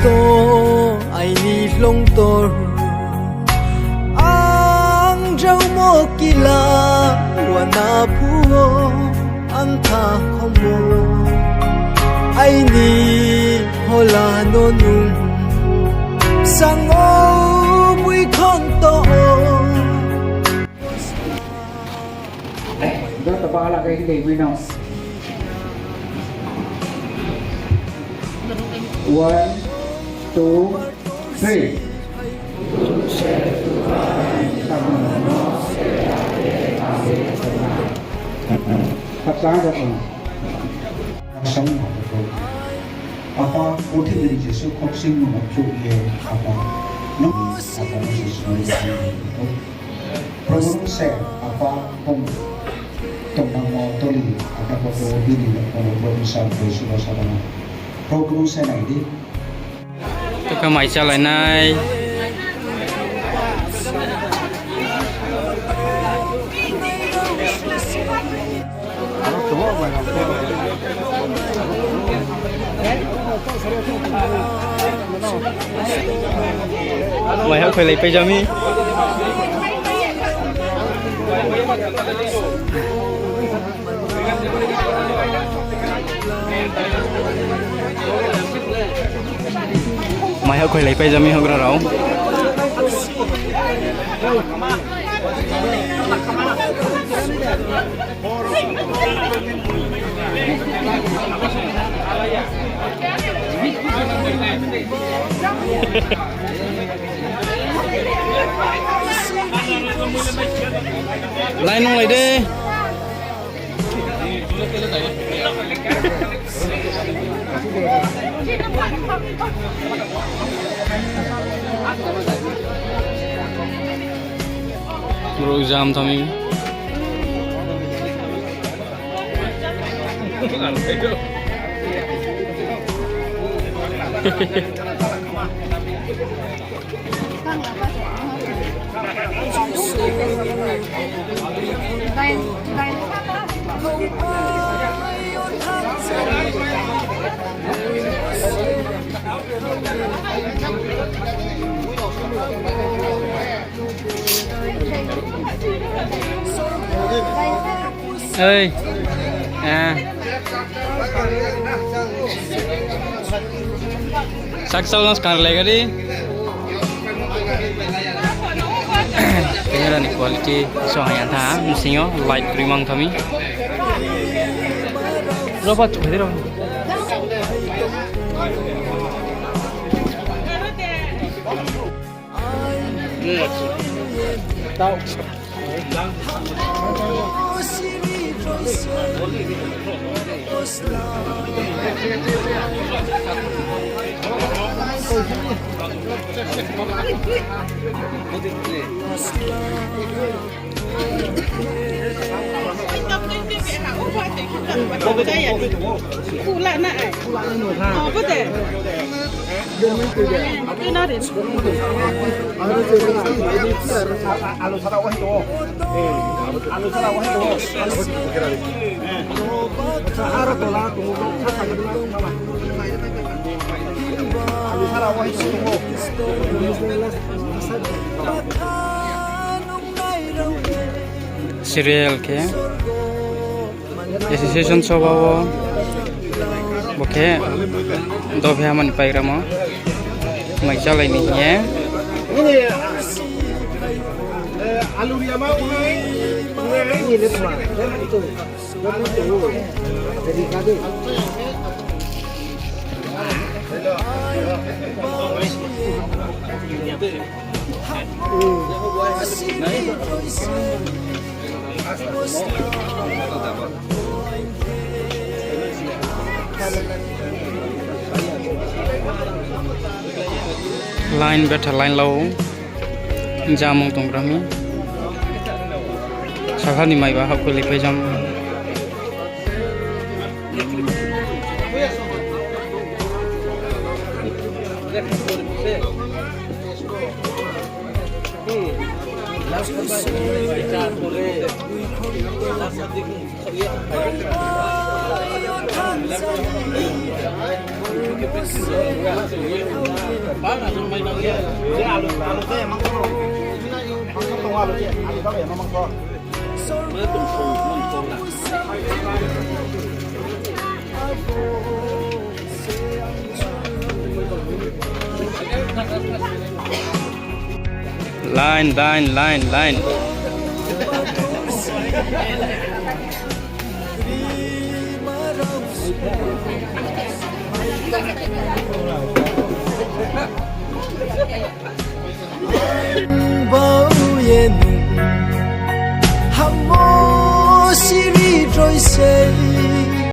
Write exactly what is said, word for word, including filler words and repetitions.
To aini longtor, ang jaumo kila, wana phuo ang tha khomo. Aini hola no nung, sango bui khon to. Joto bahala khe hinglai mui no. One, two, three. Khakchang joto. Apa, purthimbi ni Jisu khokching no mokchouh ye, Apa, nung Apa no Jisu ni Probu nung se Apa bung tongnangmo toli, Apa, Probu bini no Probu sa bai suba sabana. Probu nung se nai di. Tokha mai chálai nai. Mai ha khoilai pai jami. Mai ha khoilai pai jami houhgra rao. Lai nunglai de. Brouh jam thanng mi. Oi. Ah. Sak sal no skang lai gari. Camera ni quality so haya tha, bsing yo light kroi mang thami. Roba chukha di ro. Serial khe association soba wo bo khe dophe hamani paigramo mai chálai ni hing ye. Line betha line lau. Jamung tonggra mi. Sakha ni maiba hapkhe le pai jam. Line, line, line, line. Bau ye nung hammo siri droi sei